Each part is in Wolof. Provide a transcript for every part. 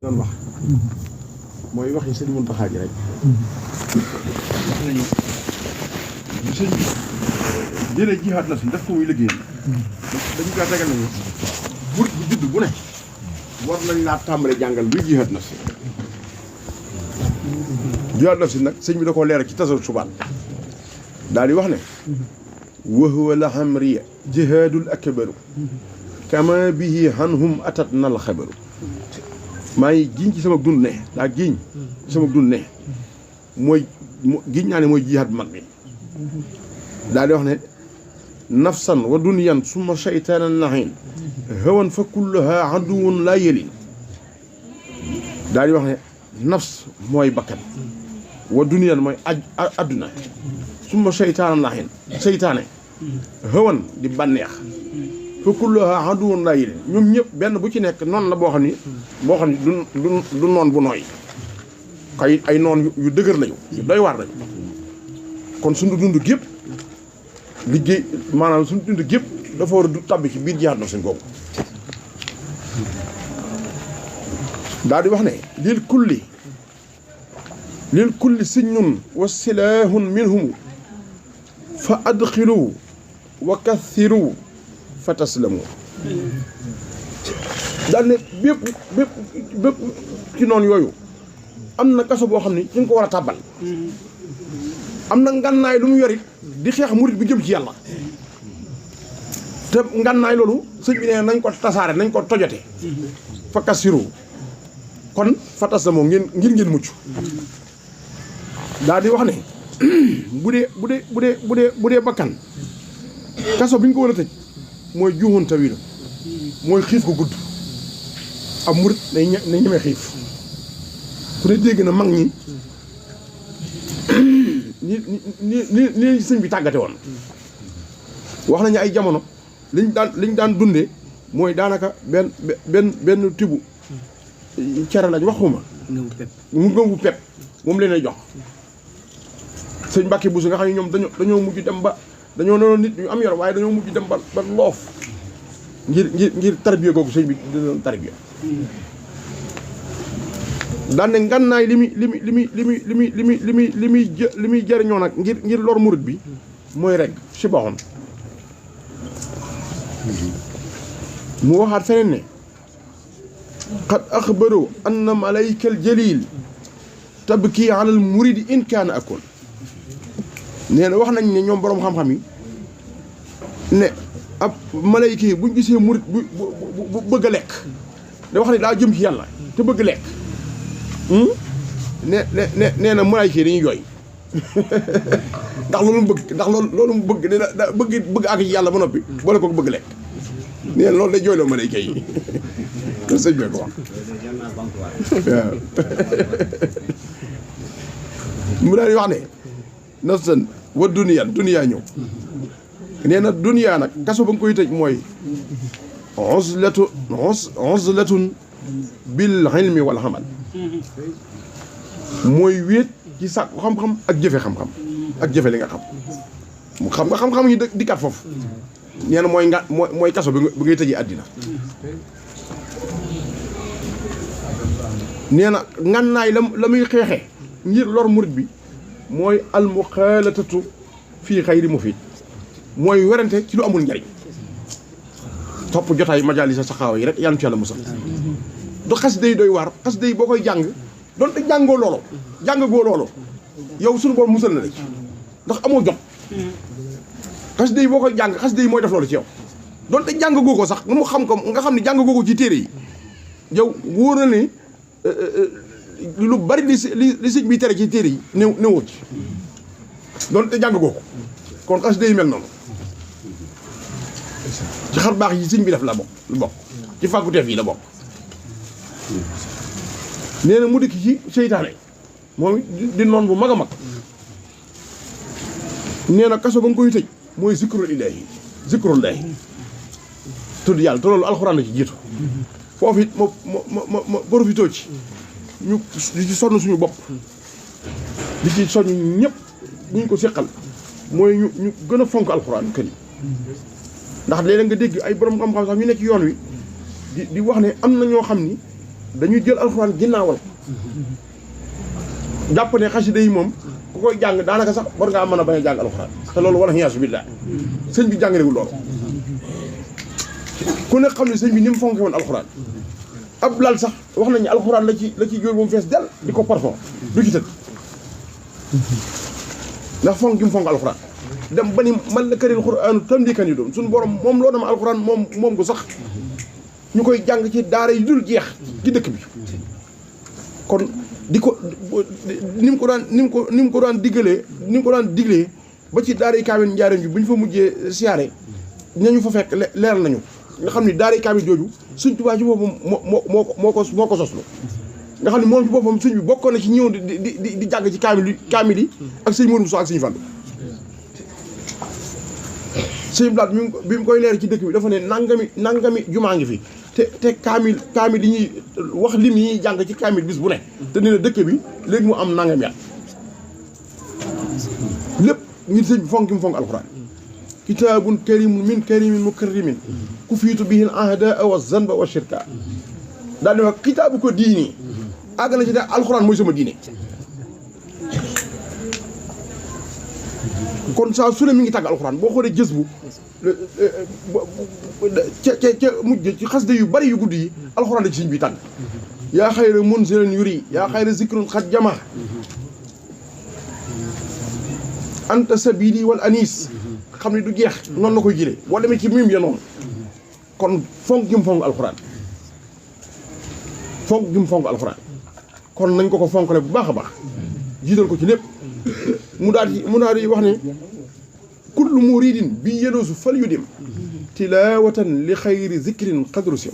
doon wax mooy waxi sëñ Muntaxa ji rek wax nañu bu sëñ bi jëlee jihaad nafsi daf ko muy liggéey dañu kaa tegal nañu bur bu judd bu ne war nañ laa tàmbale jàngal luy jihaad nafsi nag sëñ bi da koo leeral ci tasawuf subaan daal di wax ne wa huwa la amriya jihaadul akbaru kama bihi hanhum atat nal xabaru maa ngi giñ ci sama dund ne daa giñ ci sama dund ne mooy giñ naa ne mooy jihaad mag bi daal di wax ne nafsan wa dunyan summa shaytaanan lahin hawan fa kulluha aduwun laa yelin daal di wax ne nafs mooy bakkan wa dunyan mooy adduna summa shaytaanan lahin seytaane hawan di bànneex fa kulluha aduwun laa yelin ñoom ñëpp benn bu ci nekk noonu la boo xam ni du noon bu nooy ay noon yu dëgër lañu yu doy waar lañu kon suñu dund gépp liggéey maanaam suñu dund gépp dafa war a du tàbbi ci biir jihaad nafsi googu daal di wax ne lil kulli siñun wa silaahun minhum fa adxilu wa kathiru fa taslamu daal ne bépp ci noonu yooyu am na kaso boo xam ne ci nga ko war a tàbbal am na ngànnaay lu mu yorit di xeex murit bi jëm ci yàlla te ngànnaay loolu sëñ bi nee nañ ko tasaare nañ ko tojate fa kasiru kon fa taslamu ngeen mucc daal di wax ne bu dee bakkan kaso bi ñu ko war a tëj mooy juuxoon tawilu mooy xiif ko gudd ab murit na ñemee xiif ku ne dégg na mag ñi ni sëñ bi tàggate woon wax nañu ay jamono liñ daan dundee mooy daanaka benn tibu cere lañ waxuma mu ngëngu pep moom leen jox sëñ Mbàkke Buso nga xam ne ñoom dañoo mujj dem ba dañoo noonu nit ñu am yor waaye dañoo mujj dem ba loof ngir tarbiya googu sëñ bi doon tarbiya daan ne ngànnaay li muy jëriñoo nag ngir lor murit bi mooy rek si baxoon mu waxaat feneen ne qad axbaru anna malayka al jalil tabki ala al muridi in kaana akun nee na wax nañ ne ñoom boroom xam-xam yi ne ab malayka yi buñ gisee murit bu bëgg a lekk da wax ne daa jëm ci yàlla te bëgg lekk nee na malayka yi dañuy jooy ndax loolu mu bëgg ne da bëgg ak ci yàlla ba noppi boole ko bëgg lekk nee na loolu day jooyloo malayka yi loolu sëñ bi ko wax waaw mu daal di wax ne nafsan wa duniyaa ñëw nee na duniyaa nag kaso ba nga koy tëj mooy uzlatun bil ilmi wal amal mooy wéet ci sàkku xam-xam ak jëfe xam-xam ak jëfe li nga xam mu xam nga xam-xam yi dikkaat foofu nee na mooy kaso bi ngay tëjee àddina nee na ngànnaay la muy xeexe ngir lor murit bi mooy almuxaalatatu fii xayri mufiid mooy werante ci lu amul njariñ topp jotaay majaalisa saxaawa yi rek yàlla ci yàlla musal du xas day doy waar xas day boo koy jàng doonte jàngoo loolu yow suñu borom musal na la ci ndax amoo jot xas day boo koy jàng xas day mooy def loolu ci yow doonte jàng goo ko sax nga mu xam ko nga xam ne jàng goo ko ci téere yi yow wóor na ne lu bari li sëñ bi tere ci téere yi néewoo ci doonte jàng goo ko kon xas day mel noonu ci xar baax yi sëñ bi def la bokk ci fàgguteef yi la bokk nee na mu dikk ci seytaane moom di noon bu mag a mag nee na kaso ba nga koy tëj mooy zikrullaahi tudd yàlla te loolu alxuraan la ci jiitu foofu it ma profité ci ñu di ci sonn suñu bopp di ci soññ ñëpp ñu ko séqal mooy ñu gën a fonk alxuraan kër yi ndax léeg-léeg nga dégg ay borom xam-xam sax ñu nekk ci yoon wi di wax ne am na ñoo xam ni dañuy jël alxuraan ginnaawal jàpp ne xasida yi moom ku koy jàng daanaka sax war ngaa mën a bañ a jàng alxuraan te loolu wala xiyaasu billaah sëñ bi jàngalewul loolu ku ne xam ne sëñ bi ni mu fonke woon alxuraan ab lal sax wax nañu alxuraan la ci jóor ba mu fees del di ko parfum du ci tëdd ndax fonk gi mu fonk alxuraan dem ba ni man la karil xuraanu tam di kan yi doon suñu borom moom loo dama alxuraan moom ko sax ñu koy jàng ci daara yi dul jeex ci dëkk bi kon di ko ni mu ko daan diglee ba ci daara yi kaamil njaareem bi bu ñu fa mujjee siyaare ñañu fa fekk leeral nañu nga xam ni daara yi kaamil jooju Sëñ Tuubaa ci boppam moo ko soslu nga xam ne moom ci boppam sëñ bi bokkoon na ci ñëw di jàng ci kaamil yi ak sëñ Mourou Moussa ak sëñ Fallou sëñ Blaat bi mu koy leer ci dëkk bi dafa ne nangami jumaa ngi fi te kaamil yi ñuy wax lim yi ñuy jàng ci kaamil bis bu ne te nee na dëkk bi léegi mu am nangami at lépp ngir sëñ bi fonk mu fonk alxuraan kitaabun karimun min karimin mukarrimin ku fiitu bihil ahdaa wa zanba wa shirka daal di wax kitaabu ko diini àgg na ci te alxuraan mooy sama diine kon saa su ne mi ngi tàgg alxuraan boo xoolee jës bu ca mujj ci xasida yu bari yu guddi yi alxuraan la ci sëñ bi tàgg yaa xayra munzilin yuri yaa xayra zikrun xat jama anta sabili wal anis xam ne du jeex noonu la koy jëlee boo demee ci mim ya noonu kon fonk gi mu fonk alxuraan kon nañ ko fonkale bu baax a baax jiital ko ci lépp mu daal di wax ne kullu muridin bi yelusu fal yu dem tilawatan li xayri zikrin qadru sim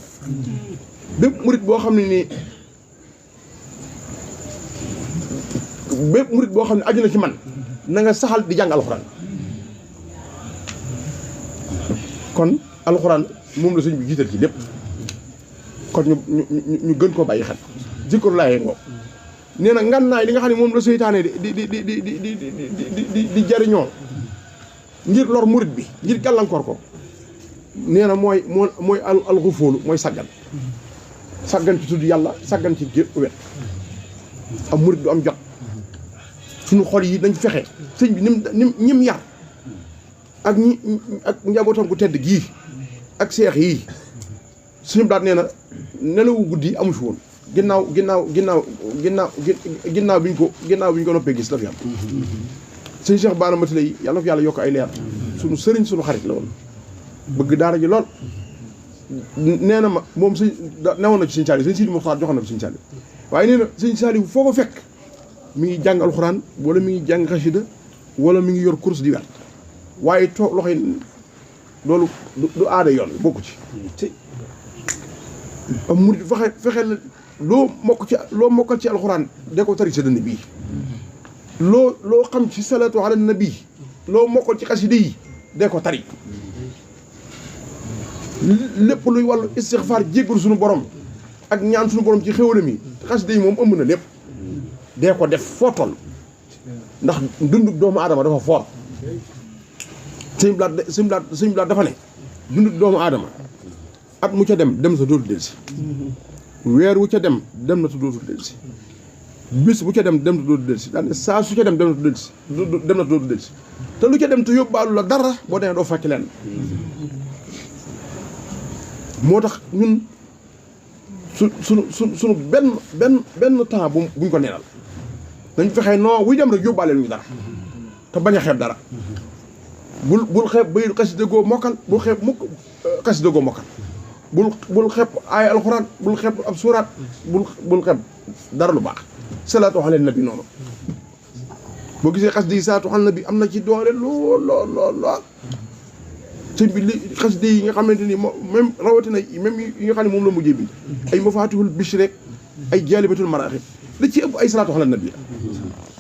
bépp murid boo xam ne nii aju na ci man na nga saxal di jàng alxuraan kon alxuraan moom la sëñ bi jiital ci lépp kon ñu gën koo bàyyi xel jikkoor laayee ngoo nee na ngannaay li nga xam ne moom la seytaane di jariñoo ngir lor murit bi ngir gàllankoor ko nee na mooy alxufóolu mooy saggan ci tudd yàlla saggan ci gé wet am murit du am jot suñu xol yi dañ fexe sëñ bi ñim yar ak njabootam gu tedd gii ak seex yii suñu daat nee na nelawu guddi amu fi woon ginnaaw bi ñu ko noppee gis la fi am sëñ Cheikh Bara Matile yi yàlla fi yàlla yokk ay leer suñu sëriñ suñu xarit la woon bëgg daara ji lool nee na ma moom newoon na ci sëñ Saliou sëñ Sidi Moxtaar joxoon na ko sëñ Saliou waaye nee na sëñ Saliou foo ko fekk mi ngi jàng alxuraan wala mi ngi jàng xasida wala mi ngi yor course di wet waaye toog loxo yi loolu du aada yoon bokku ci am murid fexe la loo mokkal ci alxuraan de ko tari sa dënn bii loo xam ci salaatu ala nabi loo mokkal ci xasida yi de ko tari lépp luy wàllu istixfaar jéggalu suñu borom ak ñaan suñu borom ci xéwalam yi xasida yi moom ëmb na lépp dee ko def foo toll ndax dundub doomu aadama dafa foor sëñ Blaat dafa ne dundub doomu aadama at mu ca dem sa dootul dellusi weer wu ca dem na sa dootul dellusi bis bu ca dem na dootul dellusi daane saa su ca dem na dootul dellusi te lu ca dem te yóbbaalu la dara boo demee doo fàcc leen moo tax ñun suñu benn temps buñ ko neenal dañ fexee non wuy dem rek yóbbaale ñu dara te bañ a xeeb dara bul xeeb bay xasida goo mokkal bul xeeb mukk xasida goo mokkal bul xeeb ay alxuraan bul xeeb ab suuraat bul xeeb dara lu baax salaatu ala nabi noonu boo gisee xasida yi salaatu ala nabi am na ci doole lool sëñ bi li xasida yi nga xamante ni même rawatina même yi nga xam ne moom la mujjee bi ay mafatihul bichri rek ay jaalibatul maraaxib li ci ëpp ay salaatu ala nabi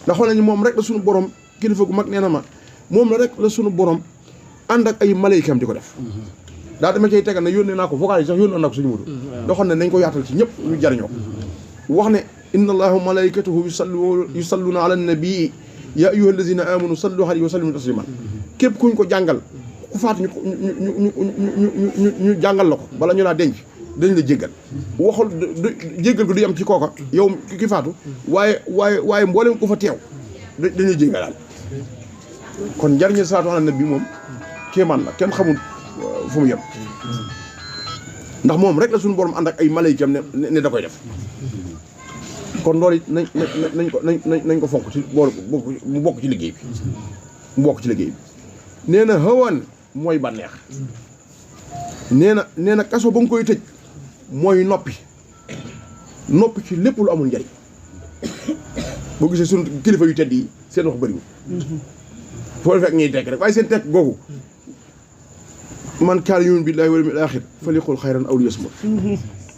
ndax xool nañu moom rek la suñu borom kilifa gu mag nee na ma moom la rek la suñu borom ànd ak ay malaykam di ko def daa dama cay tegal ne yónnee naa ko vocal yi sax yónnee naa ko suñu mudu doxoon ne nañ ko yaatal ci ñëpp ñu jariñoo wax ne inna allaha wa malaykatahu yusalluna ala nabii ya ayyuha allazina amanu sallu alayhi wa sallimu tasliman képp kuñ ko jàngal ku faatu ñu jàngal la ko bala ñu laa denc dañ la jéggal waxul jéggal ko du yem ci kooka yow ki faatu waaye mboolem ku fa teew dañ la jéggalaal kon njariñu salaatu ala nabi moom kéemaan la kenn xamul fu mu yem ndax moom rek la suñu borom ànd ak ay malaykam ne da koy def kon loolu it nañ ko fonk ci mu bokk ci liggéey bi nee na xawan mooy bànneex nee na kaso ba nga koy tëj mooy noppi ci lépp lu amul njariñ boo gisee sunu kilifa yu tedd yi seen wax bëriwul foo fekk ñuy tekk rek waaye seen tekk googu man kaana yu'minu billaahi wal yawmil aaxir falyaqul xayran aw liyasmut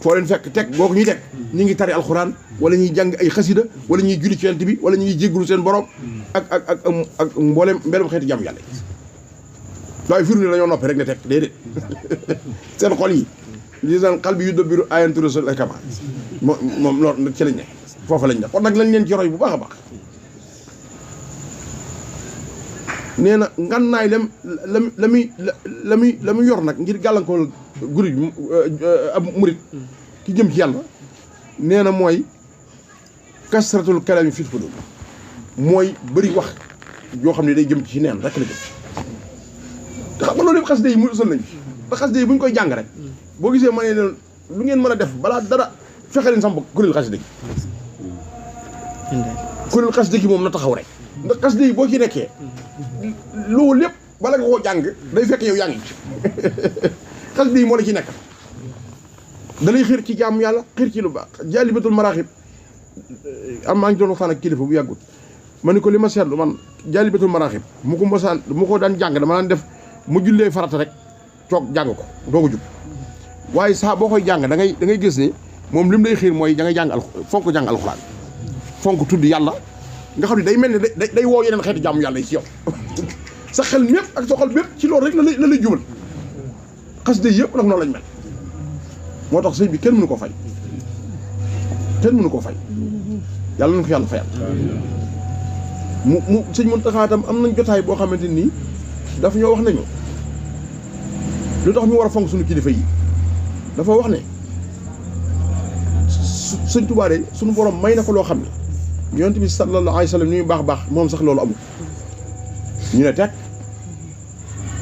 foo leen fekk teg googu ñuy teg ñu ngi tari alxuraan wala ñuy jàng ay xasida wala ñuy julli ci yonent bi wala ñuy jéggulu seen borom ak mboolem mbelum xeeti jàmm yàlla waaye firu ne dañoo noppi rek ne teg déedéet seen xol yi li seen xal bi yu dëbbiru ayantu rasul ay kama moom loolu nag ci lañ ne foofa lañ ne kon nag lañ leen ci roy bu baax a baax nee na ngannaay la muy yor nag ngir gàllankoor guri ab murit ki jëm ci yàlla nee na mooy kasratul kalami fit ko dul mooy bëri wax yoo xam ne day jëm ci neen rek la jëm te xam nga loolu yëpp xasida yi mu usul nañ te xasida yi bu ñu koy jàng rek boo gisee ma ne leen lu ngeen mën a def balaa dara fexe leen sama kuréel xasida gi kuréel xasida gi moom na taxaw rek ndax xasida yi boo ci nekkee loolu lépp bala nga koo jàng day fekk yow yaa ngi ci xasida yi moo la ci nekk da lay xiir ci jaamu yàlla xiir ci lu baax jaalibatul maraaxib am maa ngi doon waxtaan ak kilifa bu yàggut ma ni ko li ma seetlu man jaalibatul maraaxib mu ko daan jàng dama daan def mu jullee farata rek toog jàng ko doo ko jub waaye saa boo koy jàng da ngay gis ni moom lim lay xiir mooy da ngay jàng fonk jàng alxuraan fonk tudd yàlla nga xam ne day mel ne day woo yeneen xeeti jaamu yàlla yi ci yow sa xel mépp ak sa xol bépp ci loolu rek la lay jubal xasida yëpp nag noonu lañ mel moo tax sëñ bi kenn mënu ko fay yàlla nañu ko yàlla fayal mu sëñ Muntaxa tam am nañ jotaay boo xamante nii daf ñoo wax nañu lu tax ñu war a fonk suñu kilifa yi dafa wax ne sëñ Tuubaa de suñu borom may na ko loo xam ne yonent bi sallallahu alayhi wa sallam ñuy baax moom sax loolu amul ñu ne teg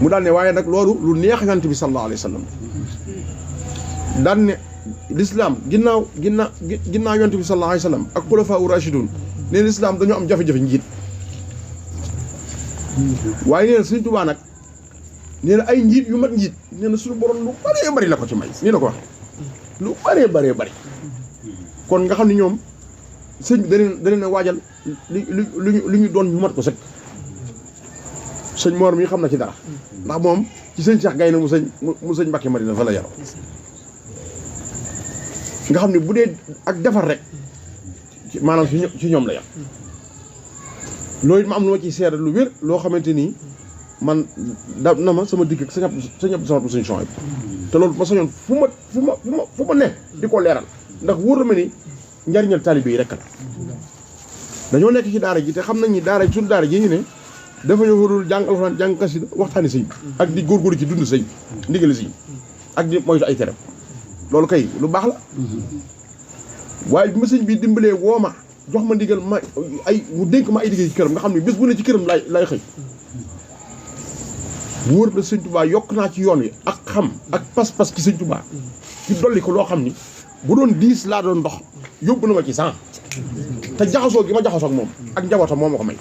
mu daan ne waaye nag loolu lu neex yonent bi sallallahu alayhi wa sallam daan ne l'islam ginnaaw yonent bi sallallahu alayhi wa sallam ak xulafaa u rashidun ne l'islam dañoo am jafe-jafe njiit waaye nee na Sëñ Tuubaa nag nee na ay njiit yu mat njiit nee na suñu borom lu bëree bëri la ko ci may nii la ko waxee lu bëree bëri kon nga xam ne ñoom sëñ bi da leen a waajal li ñu doon ñu mat ko sëkk sëñ Mor mi xam na ci dara ndax moom ci sëñ Cheikh Gaynde mu sëñ Mbàkke Madina fa la yaroo nga xam ne bu dee ak defar rek maanaam ci ñoom la yar loolu it ma am lu ma ciy seere lu wér loo xamante nii man da na ma sama digg ak sëñ Abdou Samad bu sëñ Chouaïb te loolu ma sañoon fu ma ne di ko leeral ndax wóor na ma ni njariñal taalibe yi rek la dañoo nekk ci daara ji te xam nañ ni daara suñu daara ji ñu ne dafa ñëw dul jàng alxuraan jàng xasida waxtaani sëñ bi ak di góorgóorlu ci dund sëñ bi ndigali sëñ ak di moytu ay teram loolu kay lu baax la waaye bi ma sëñ bi dimbalee woo ma jox ma ndigal ma mu dénk ma ay liggéey ci këram nga xam ne bés bu ne ci këram lay xëy wóor na sëñ Tuubaa yokk naa ci yoon wi ak xam ak pas-pas ci sëñ Tuubaa ci dolli ko loo xam ni bu doon 10 laa doon ndox yóbbu na ma ci 100 te jaxasoo gi ma jaxasoo ak moom ak njabootam moo ma ko may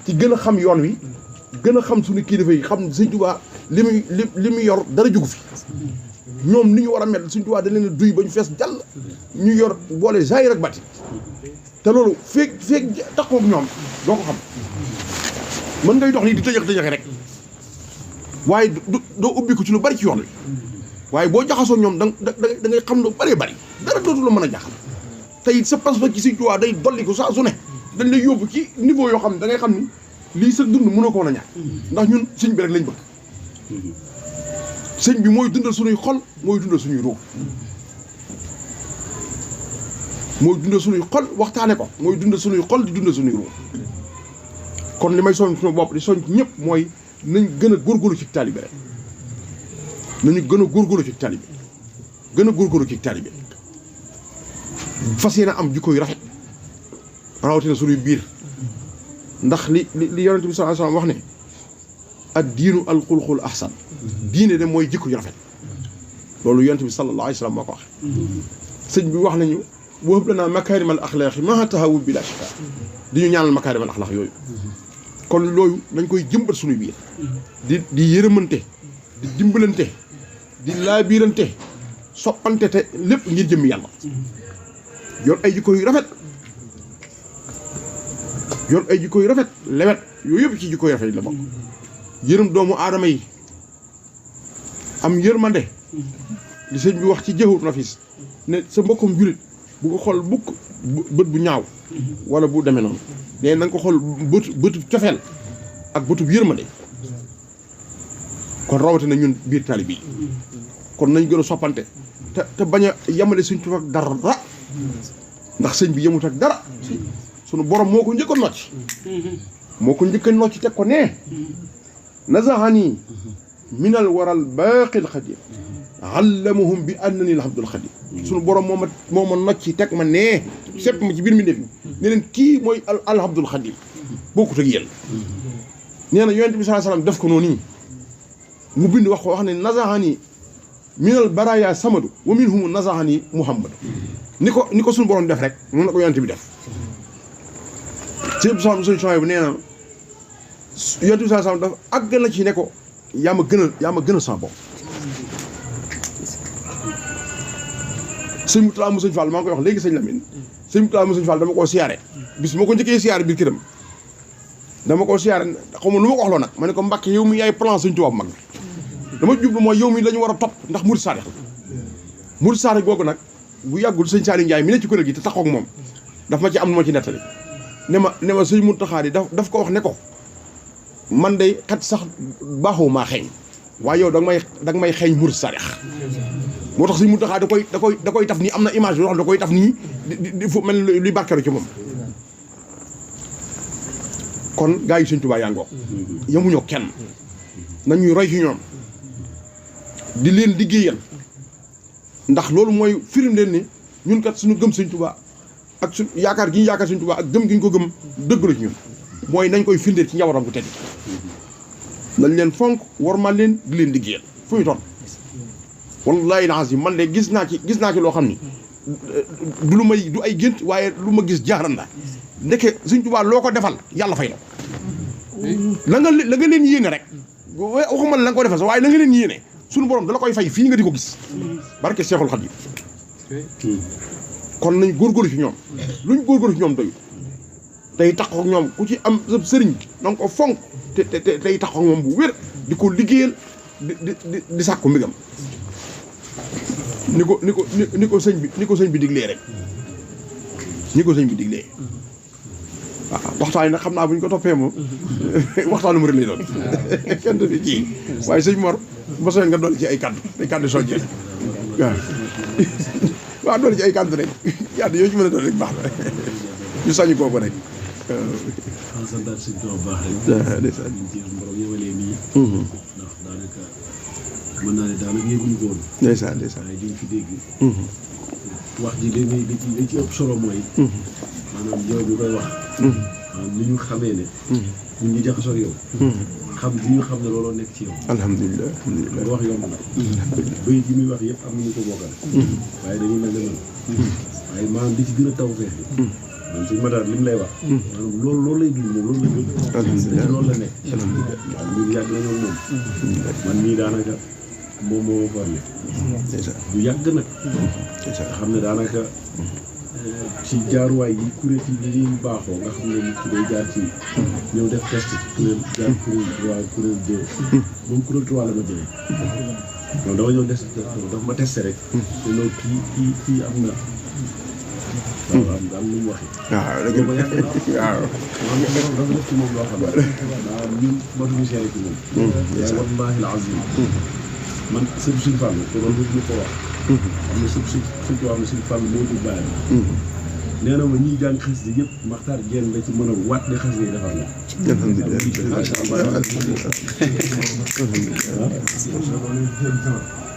ci gën a xam yoon wi gën a xam suñu kilifa yi xam sëñ Tuubaa li muy yor dara jugu fi ñoom ni ñu war a mel sëñ Tuubaa da leen a duy ba ñu fees jàll ñu yor boole zaahir ak baatin te loolu feeg taxaw ak ñoom doo ko xam mën ngay dox nii di tëjëx rek waaye doo ubbi ko ci lu bari ci yoon wi waaye boo jaxasoo ñoom da ngay xam lu bëree bëri dara dootu la mën a jaxal te it sa pas-pas ci sëñ Tuubaa day dolli ko saa su ne dañ lay yóbbu ci niveau yoo xam ne da ngay xam ni lii sa dund mënoo ko woon a ñàkk ndax ñun sëñ bi rek lañ bëgg sëñ bi mooy dundal suñuy xol mooy dundal suñuy ruux mooy dundal suñuy xol waxtaane ko mooy dundal suñuy xol di dundal suñuy ruux kon li may soñ suñu bopp di soñ ñëpp mooy nañ gën a góorgóorlu ci taalibe rek nañu gën a góorgóorlu ci taalibe gën a góorgóorlu ci taalibe fas yéene am jikko yu rafet rawatina suñuy biir ndax li yonent bi sallallahu alayhi wasallam wax ne ak diinu al xulxul ahsan diine de mooy jikko yu rafet loolu yonent bi sallallahu alayhi wasallam moo ko wax sëñ bi wax nañu wahab lanaa makaarimal axlaaqi maa tahawul bila shifaa di ñu ñaanal makaarimal axlaaq yooyu kon loolu dañ koy jëmbat suñu biir di yërëmante di dimbalante di laabiirante soppante te lépp ngir jëmmi yàlla yor ay jikko yu rafet lewet yooyu yëpp ci jikko yu rafet la bokk yërëm doomu aadama yi am yërmande li sëñ bi wax ci jëwut nafis ne sa mbokkum julit bu ko xool bukk bët bu ñaaw wala bu demee noonu ne na nga ko xool bëtu cofeel ak bëtub yërmande kon rawatina ñun biir taalibe yi kon nañ gën a soppante te bañ a yamale Sëñ Tuubaa ak dara ndax sëñ bi yemut ak dara sunu borom moo ko njëkk a nocc teg ko nee nazahani minal waral baaqil xadim allamahum bi annani al abdul xadim sunu borom moo ma nocc teg ma nee sepp ma ci biir mi def ne leen kii mooy al abdul xadim bokkut ak yéen nee na yonent bi sallallahu alayhi wasallam def ko noonu mu bind wax ne nazahani minal baraya samadu wa minhum nazahani muhammadu ni ko suñu borom def rek noonu la ko yonent bi def ci sunu bu nee na yonent bi sallallahu alayhi wasallam dafa àgg na ci ne ko yaa ma gënal sama bopp sëñ Moutala mu sëñ Fall maa ngi koy wax léegi sëñ Lamine sëñ Moutala mu sëñ Fall dama koo siyaare bis moo ko njëkkee siyaare biir këram dama koo siyaare xaw ma lu ma ko waxloo nag ma ne ko Mbàkke yow mi yaay plan sëñ Tuubaa mag dama jublu mooy yow mi la ñu war a topp ndax murid saadix la murid saadix googu nag bu yàggul sëñ Saliou Ndiaye mi ne ci kuréel gi te taxaw ak moom daf ma ci am nu ma ci nettali ne ma sëñ Muntaxa yi daf ko wax ne ko man day xet sax baaxoo maa xeeñ waaye yow da nga may xeeñ murid saadix moo tax sëñ Muntaxa da koy taf nii am na image yoo xam da koy taf nii di fu mel luy barkeelu ci moom kon gaa yi sëñ Tuubaa yaa ngoog yemuñoo kenn nañuy roy ci ñoom di leen liggéeyal ndax loolu mooy firim leen ni ñun kat suñu gëm sëñ Tuubaa ak suñu yaakaar gi ñu yaakaar sëñ Tuubaa ak gëm gi ñu ko gëm dëgg la ci ñun mooy nañ koy firndeel ci njabootam bu tedd nañ leen fonk warmal leen di leen liggéeyal fu ñu toll wallaahi lazim man de gis naa ci loo xam ni du ay gént waaye lu ma gis jaaran la ndeke sëñ Tuubaa loo ko defal yàlla fay na ko la nga leen yéene ruma la nga ko defal sax waaye la nga leen yéene suñu borom dala koy fay fii nga di ko gis barke Seexul Xadiim kon nañ góorgóorlu ci ñoom luñ góorgóorlu ci ñoom doy tey taxaw ak ñoom ku ci am sa sëriñ na nga ko fonk te tey taxaw ak moom bu wér di ko liggéeyal di sàkku mbigam ni ko sëñ bi diglee rek ni ko sëñ bi diglee waaw waxtaan yi nag xam naa bu ñu ko toppee moom waxtaanu mu rek lay doon kenn du fi ci waaye sëñ Mor mosoon nga dolli ci ay kàddu soññee waaw dolli ci ay kàddu rek kàddu yooyu ci mën a doon rek baax na ñu sañu kooku rek waaw santaat sëñ Tuubaa baax rek ci borom yemalee nii ndax daanaka mën naa ne daanaka yëguñu ko woon ndeysaan waaye diñ fi dégg wax ji li ci ëpp solo mooy maanaam yow bi koy wax maanaam ni ñu xamee ne ñun ñu jaxasoo ak yow xam bi ñu xam ne looloo nekk ci yow alhamdulilah lu wax yomb na bëy bi muy wax yëpp am nañu ko bokkal waaye dañuy mel ne man waaye maanaam li ci gën a taw feex bi man suñu mataar li mu lay wax maanaam loolu lay dund moom loolu la gën alhamdulilah loolu la nekk waaw ñun yàgg na ñoom moom man mii daanaka moom moo ma formé bu yàgg nag nga xam ne daanaka ci jaaruwaay yi kuréel yi ñuy baaxoo nga xam ne nit ki day jaar ci ñëw def test ci kuréel jaar kuréel 3 kuréel 2 moom kuréel 3 la ma jëlee donc dama ñëw des dafa ma testé rek te loolu kii am na waaw am lu mu waxee waaw dëgg ba yàgg na waaw man dafa def ci moom loo xam ne waaw ñun matuñu seere ci moom wallaahi al-aziim man sëñ suñu fàll te loolu ñu ko wax xam ne suñ ko wax ne suñu fàll moo jur bàyyi nee na ma ñiy jàng xas yi yëpp Maxtaar Jenn la ci mën a waat ne xas yi defar na alhamdulilah macha allah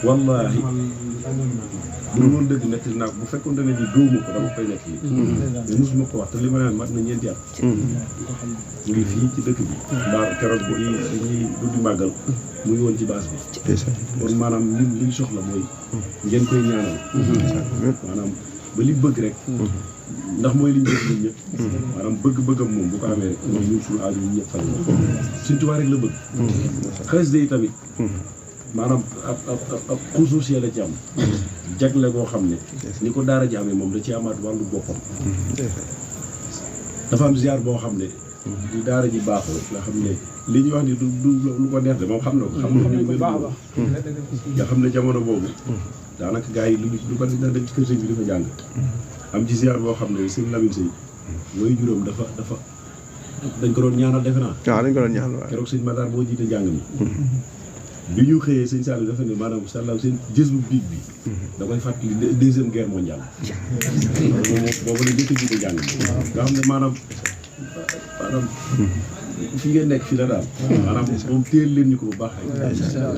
wallaahi bu ñu woon dëgg nekk naa ko bu fekkoon da nga ni gëwuma ko dama koy nekk yi mais mosuma ko wax te li ma naan mat na ñeenti at mu ngi fii ci dëkk bi mbaar keroog bi ñuy guddi màggal mu ngi woon ci baas bi kon maanaam li ñu soxla mooy ngeen koy ñaanal maanaam ba li bëgg rek ndax mooy li ñu bëgg ñun ñëpp maanaam bëgg-bëggam moom bu ko amee rek mooy ñun suñu aajo ñun ñëpp faj Sëñ Tuubaa rek la bëgg xasida yi tamit maanaam ab xusuusiyee la ci am jagle boo xam ne ni ko daara ji amee moom da ci amaat wàllu boppam dafa am ziar boo xam ne di daara ji baaxoo nga xam ne li ñuy wax ni du lu ko neex de moom xam na ko xam ne mel nga xam ne jamono boobu daanaka gars yi lu ko dina dem ci kër sëñ bi di ko jàng am ci ziar boo xam ne sëñ Lamine Sey mooy juróom dafa dañ ko doon ñaanal defe naa waaw dañ ko doon ñaanal waaw keroog sëñ Matar moo jiite jàng mi bi ñu xëyee sëñ Saliou dafa ne maanaam sàllaaw seen jës bu biig bi da koy fàttali deuxième guerre mondiale boobu la njëkk a jiite jàng mi nga xam ne maanaam fi ngeen nekk fi la daal maanaam moom téel leen ñu ko bu baax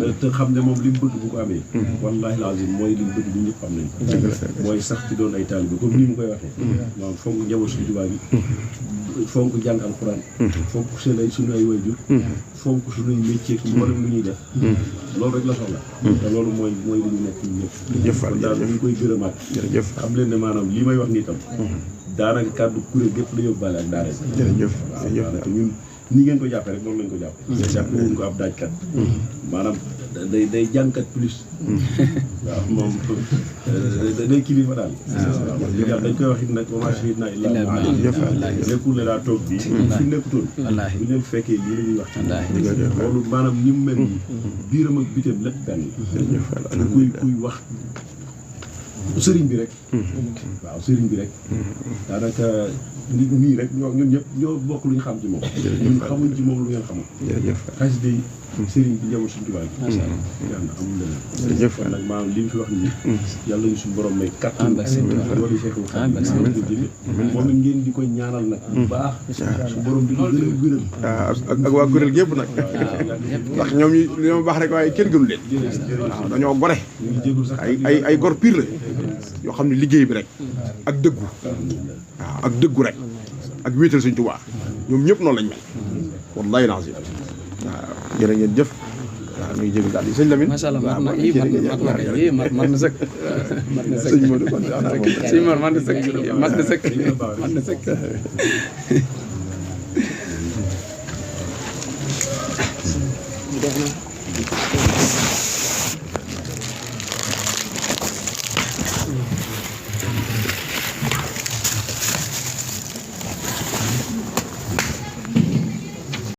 rek te xam ne moom li mu bëgg bu ko amee wallaahi lazim mooy li mu bëgg ñu ñëpp xam nañ mooy sax ci doon ay taalibe comme ni mu koy waxee maanaam fonk njaboot suñu Tuubaa gi fonk jàng alxuraan fonk suñu ay waajur fonk suñuy métier ki mboolem lu ñuy def loolu rek la soxla te loolu mooy li ñu nekk ñu ñëpp kon daal ñu ngi koy gërëmaat xam leen ne maanaam lii may wax nii tam daanaka kàddu kuréel gépp la yóbbaale ak daara jërëjëf te ñun ni ngeen ko jàppee rek noonu lañ ko jàppee jàppee wuñ ko ab daajkat maanaam day jàngkat plus waaw moom day kilifa daal waaw dañ koy wax it nag wa maa shahidnaa illaa bimaa nekkul ne daa toog bi fi nekkutoon bu leen fekkee lii la ñuy wax loolu maanaam ni mu mel nii biiram ak bitam lépp benn kuy wax sëriñ bi rek waaw sëriñ bi rek daanaka nit nii rek ñun ñëpp ñoo bokk lu ñu xam ci moom ñun xamuñ ci moom lu ngeen xamul xasida yi sëriñ bi njaboot suñu tubaab yi jeex na amul leneen kon nag maanaam li mu fi wax nii yàlla ñu suñu borom may kattan loolu feexul xam moom it ngeen di koy ñaanal nag bu baax suñu borom di ko gën a gënal ak waa kuréel gépp nag ndax ñoom ñi li ma baax rek waaye kenn gënu leen waaw dañoo gore ay gor pire la yoo xam ne liggéey bi rek ak dëggu waaw ak dëggu rek ak wéetal Sëñ Tuubaa ñoom ñëpp noonu lañ mel wallaahi lazim waaw jërë ngeen jëf waaw nuy jégul daal yi sëñ Lamine macha allah mat na sëkk mat na sëkk sëñ Modou kon sëñ Mor mat na sëkk mat na sëkk mat na sëkk